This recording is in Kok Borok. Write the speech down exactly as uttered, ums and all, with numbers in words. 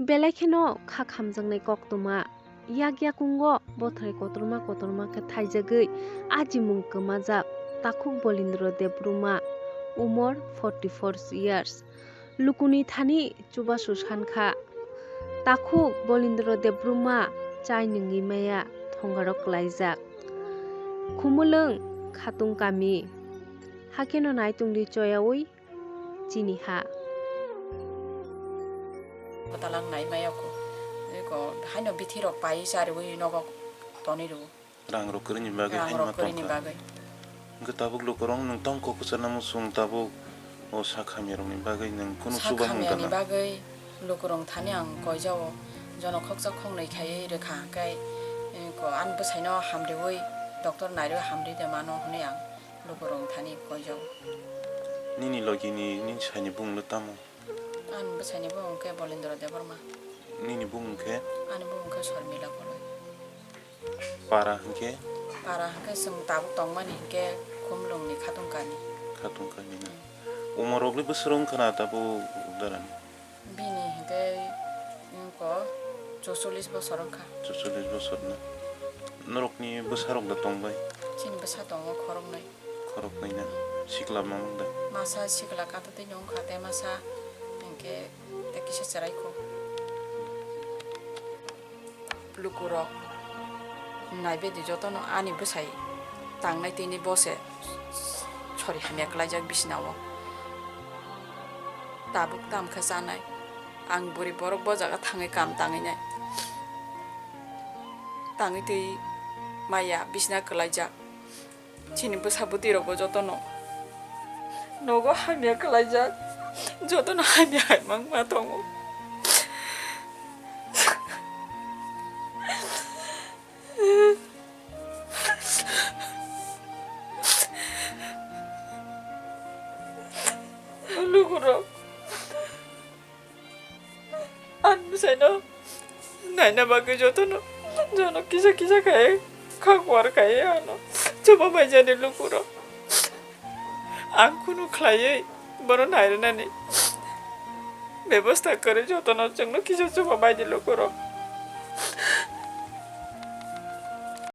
Belai kheno kha khamjaknai koktwma. Yak yakungo bothrai kotorma kotorma khe thaijagwi ajimung kwmajak takhuk Bolindro Debbarma, umor forty four years. Lukuni thani chubasu sankha. Takhuk Bolindro Debbarma chai nungwi maya thongaro klaijak. Khumulwng Khatung kami. Hakeno naitungdi choyaui chini ha. Kwtalang nai maya ko. Eko haino bithi rok pai chariwi nogo toni rwo. Rang rok kwrwini bagwi Rang haino rok ma kwrwini tongkha. Bagwi. Hwnkhe tabuk lukurok nwng tong kok kwchana muchung tabuk o sak hamya rokni bagwi nwng kunu Sak chuba hamyani mungkana. Bagwi lukurok thani ang koijao jono khoksa khoknwi khaiwi rwkha hwnkhe, eh, ko ani bwsaino hamriwi doctor nairwi hamri de mano hwnwi ang lukurok thani koijao. Nini logini nini saini bumung le tamo? Ani bwsaini bumung khe Bolindra Debbarma. Nini bumung khe? Ani bumung khe Sormila Koloi. Para hwnkhe? Para hwnkhe chwng tabuk tongmani hwnkhe Khumlwngni Khatungkani. Khatungkani na. Umorokle bwswrwng khna tabuk darani? Bini hwnkhe wngkha chucholish bosor wngkha. Chucholish bosor na. Norokni bwsarok da tongbai? Chini bwsa tongo khoroknwi. Khoroknwi na. Sikla mamang da? Masa sikla katatwi wngkha tei masa hwnkhe tei kisa chwraikhu. Lukurok naibaidi jotono ani bwsai tangnai tini bose sori hamya klaijak bisina o. Tabuk tamkha chanai. Ang bwrwi borok bo jaga thangwi kam tangwi nai. Tangwi twi maya bisina klaijak. Chini bwsa bwtwi rokbo jotono nogo hamya klaijak, jotono hamya hai mang ma tongo. Lukurok. Ani bwsaino naina bagwi jotono, jono kisa kisa khai kha kuar khai ano chuba baijani lukurok. Ang kunu khlaiwi bono nairwnani bebosta kwrwi jotono chwngno kisa chuba baidi lukurok.